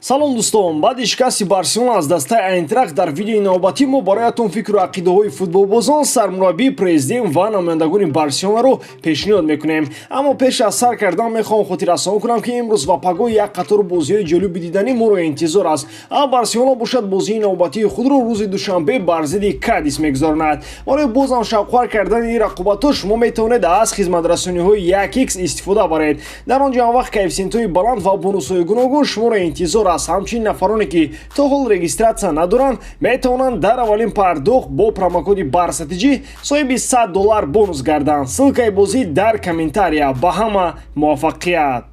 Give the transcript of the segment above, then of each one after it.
Салом, дӯстон! Баъди шикасти Барселона аз дастаи Айнтрахт, дар видеои навбатӣ мо бароятон фикру ақидаҳои футболбозон, сармураббӣ, президент ва намояндагони Барселонаро пешниҳод мекунем. Аммо пеш аз сар кардан мехоҳам хотиррасон кунам, ки имрӯз ва пагоҳ як қатор бозиҳои ҷолиби диданӣ моро интизор аст. А Барселона бошад, бозии навбатии худро рӯзи душанбе бар зидди Кадис мегузаронад. Барои бозам шавқвар кардани ин рақобатҳо шумо метавонед аз хизматрасониҳои 1x истифода баред. Дар он ҷо ҳамвақт коэффисиентҳои баланд ва бонусҳои гуногун шуморо интизор аст. Ҳамчунин нафароне, ки то ҳол регистрация надоранд, метавонанд дар аввалин пардохт бо промокоди БАРСАТИҷӣ соҳиби 100 доллар бонус гарданд. Ссылкаи бозӣ дар комментария. Ба ҳама муваффақият!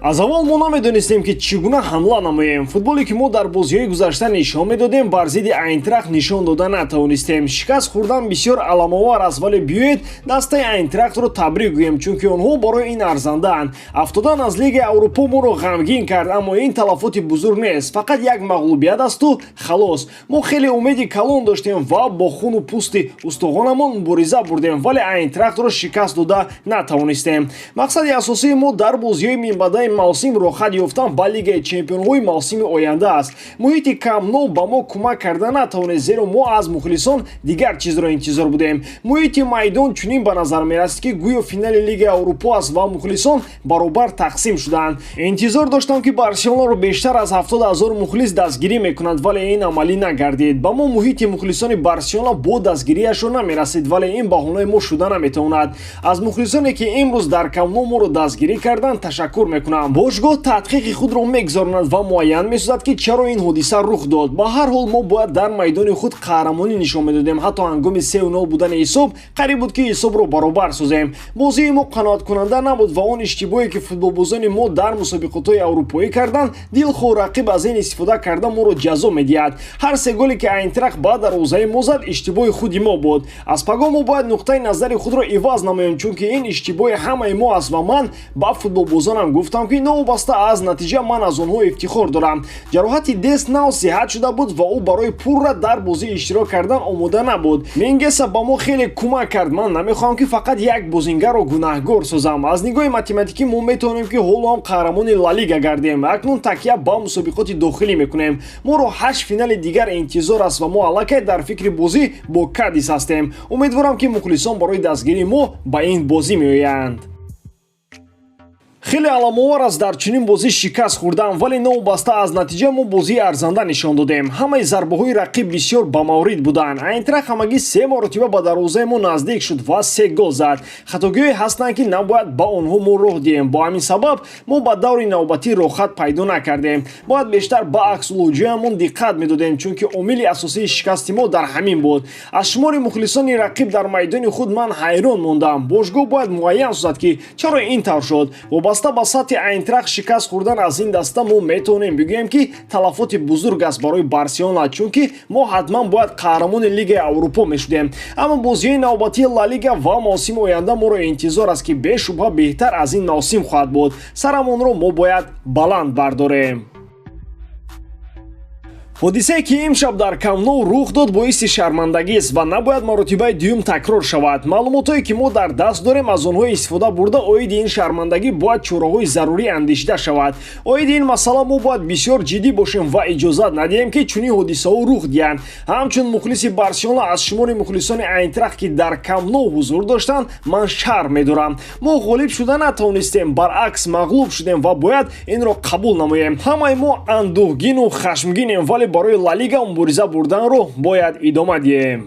Аз аввал мо намедонистем, ки чӣ гуна ҳамла намоем. Футболе, ки мо дар бозиҳои гузашта нишон медодем, бар зидди Айнтрахт нишон дода натавонистем. Шикаст хӯрдан бисёр аламовар аст, вале биёед, дастаи Айнтрахтро табрик гӯем, чунки онҳо барои ин арзандаанд. Афтодан аз Лигаи Аврупо моро ғамгин кард, аммо ин талафоти бузург нест, фақат як мағлубият асту халос. Мо хеле умеди калон доштем ва бо хуну пӯсти устухонамон мубориза бурдем, вале Айнтрахтро шикаст дода натавонистем. Мақсади асосии мо дар бозиҳои минбаъдаи мавсим роҳхат ёфтан ба Лигаи чемпионҳои мавсими оянда аст. Муҳити Камп Ноу ба мо кӯмак карда натавонист, зеро мо аз мухлисон дигар чизро интизор будем. Муҳити майдон чунин ба назар мерасид, ки гӯё финали Лигаи Аврупо аст ва мухлисон баробар тақсим шуданд. Интизор доштам, ки Барселонаро бештар аз 70 000 мухлис дастгирӣ мекунад, вале ин амалӣ нагардид. Ба мо муҳити мухлисони Барселона бо дастгириашон намерасид, вале ин баҳонаи мо шуда наметавонад. Аз мухлисоне, ки имрӯз дар Камп Ноу моро дастгирӣ карданд, ташаккур мекунам. Бошгоҳ таҳқиқи худро мегузаронад ва муайян месозад, ки чаро ин ҳодиса рух дод. Ба ҳар ҳол, мо бояд дар майдони худ қаҳрамонӣ нишон медодем. Ҳатто ҳангоми 3-0 будани ҳисоб қариб буд, ки ҳисобро баробар созем. Бозии мо қаноаткунанда набуд ва он иштибоҳе, ки футболбозони мо дар мусобиқотҳои аврупоӣ карданд, дилхоҳ рақиб аз ин истифода карда моро ҷазо медиҳад. Ҳар се голе, ки Айнтрахт ба дарвозаи мо зад, иштибоҳи худи мо буд. Аз пагоҳ мо бояд нуқтаи назари худро иваз намоем, чунки ин иштибоҳи ҳамаи мо аст ва ман ба футболбозонам гуфтам, ки новобаста аз натиҷа ман аз онҳо ифтихор дорам. Ҷароҳати Дест нав сиҳат шуда буд ва ӯ барои пурра дар бозӣ иштирок кардан омода набуд. Мингеса ба мо хеле кӯмак кард. Ман намехоҳам, ки фақат як бозингарро гунаҳгор созам. Аз нигоҳи математикӣ мо метавонем, ки ҳоло ҳам қаҳрамони Ла Лига гардем. Акнун такя ба мусобиқоти дохилӣ мекунем. Моро ҳашт финали дигар интизор аст ва мо аллакай дар фикри бозӣ бо Кадис ҳастем. Умедворам, ки мухлисон барои дастгирии мо ба ин бозӣ меоянд. Хеле аламовар аст дар чунин бозӣ шикаст хӯрдан, вале новобаста аз натиҷа мо бозии арзанда нишон додем. Ҳамаи зарбаҳои рақиб бисёр ба маврид буданд. Айнтрахт ҳамагӣ се маротиба ба дарвозаи мо наздик шуд ва се гол зад. Хатогиҳое ҳастанд, ки набояд ба онҳо мо роҳ диҳем. Бо ҳамин сабаб мо ба даври навбатӣ роҳхат пайдо накардем. Бояд бештар ба аксулҳуҷумиамон диққат медодем, чунки омили асосии шикасти мо дар ҳамин буд. Аз шумори мухлисони рақиб дар майдони худ ман ҳайрон мондам. Бошгоҳ бояд муайян созад, ки чаро ин тавр шуд. Вобаста ба сатҳи Айнтрахт, шикаст хӯрдан аз ин даста, мо метавонем бигӯем, ки талафоти бузург аст барои Барселона, чунки мо ҳатман бояд қаҳрамони Лигаи Аврупо мешудем. Аммо бозиҳои навбатии Ла Лига ва мавсими оянда моро интизор аст, ки бешубҳа беҳтар аз ин мавсим хоҳад буд. Сарамонро мо бояд баланд бардорем. Ҳодисае, ки имшаб дар Камп Ноу рух дод, боиси шармандагист ва набояд маротибаи дуюм такрор шавад. Маълумотҳое, ки мо дар даст дорем, аз онҳо истифода бурда, оиди ин шармандагӣ бояд чораҳои зарурӣ андешида шавад. Оиди ин масъала мо бояд бисёр ҷиддӣ бошем ва иҷозат надиҳем, ки чунин ҳодисаҳо рух диҳанд. Ҳамчун мухлиси Барселона аз шумори мухлисони Айнтрахт, ки дар Камп Ноу ҳузур доштанд, ман шарм медорам. Мо ғолиб шуда натавонистем, баръакс, мағлуб шудем ва бояд инро қабул намоем. Ҳамаи мо андӯҳгину хашмгинем, вале барои Ла Лига мубориза бурданро бояд идома диҳем.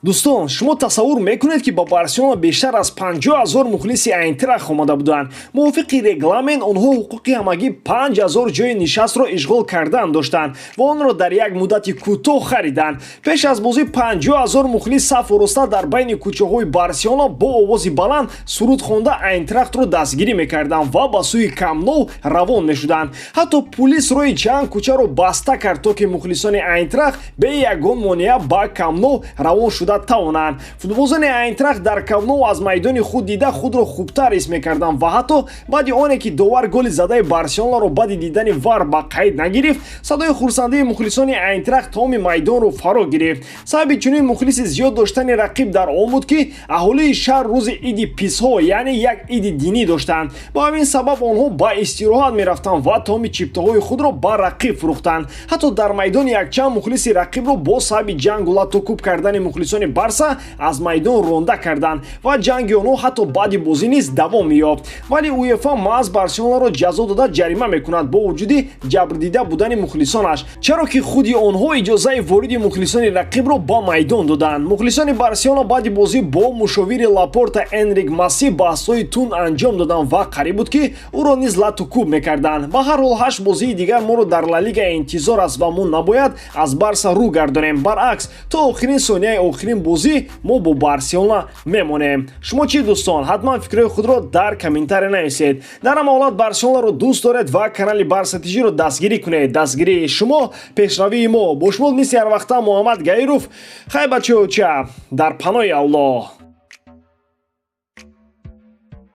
Дӯстон, шумо тасаввур мекунед, ки ба Барселона бештар аз 50 000 мухлиси Айнтрахт омада буданд. Мувофиқи регламент, онҳо ҳуқуқи ҳамагӣ 5000 ҷои нишастро ишғол кардан доштанд ва онро дар як муддати кӯтоҳ хариданд. Пеш аз бозӣ 50 000 мухлис саф ороста дар байни кӯчаҳои Барселона бо овози баланд суруд хонда Айнтрахтро дастгирӣ мекарданд ва ба сӯи Камп Ноу равон мешуданд. Ҳатто пулис роҳи чанд кӯчаро баста кард, то ки мухлисони Айнтрахт бе ягон монеа ба Камп Ноу равон шуда. карда тавонанд. Футболбозони Айнтрахт дар Камп Ноу аз майдони худ дида худро хубтар ҳис мекарданд ва ҳатто баъди оне ки довар голи задаи Барселонаро баъди дидани ВАР ба қайд нагирифт, садои хурсандии мухлисони Айнтрахт тамоми майдонро фаро гирифт. Сабаби чунин мухлиси зиёд доштани рақиб дар он буд, ки аҳолии шаҳр рӯзи иди Писҳо, яъне як иди динӣ доштанд. Ба ҳамин сабаб онҳо ба истироҳат мерафтанд ва тамоми чиптаҳои худро ба рақиб фурӯхтанд. Ҳатто дар майдон якчанд мухлиси рақибро бо сабаби ҷангу латту кӯб кардани мухлисони Барса аз майдон ронда карданд ва ҷанги онҳо ҳатто баъди бозӣ низ давом меёфт. Вале УЕФА маҳз Барселонаро ҷазо дода ҷарима мекунад бо вуҷуди ҷабрдида будани мухлисонаш, чаро ки худи онҳо иҷозаи вориди мухлисони рақибро ба майдон доданд. Мухлисони Барселона баъди бозӣ бо мушовири Лапорта Энрик Масиб баҳсҳои тунд анҷом доданд ва қариб буд, ки ӯро низ латту кӯб мекарданд. Ба ҳар ҳол, ҳашт бозии дигар моро дар Ла Лига интизор аст ва мо набояд аз Барса рӯ гардонем. Баръакс, то охирин сонияи охирин бозӣ мо бо Барселона мемонем. Шумо чӣ, дӯстон? Ҳатман фикрҳои худро дар комментария нависед. Дар ҳама ҳолат Барселонаро дӯст доред ва канали Барса ТЖро дастгирӣ кунед. Дастгирии шумо пешравии мо. Бо шумо мисли ҳарвақта Муҳаммад Гаиров. Хай, бачаоча, дар паноҳи Аллоҳ.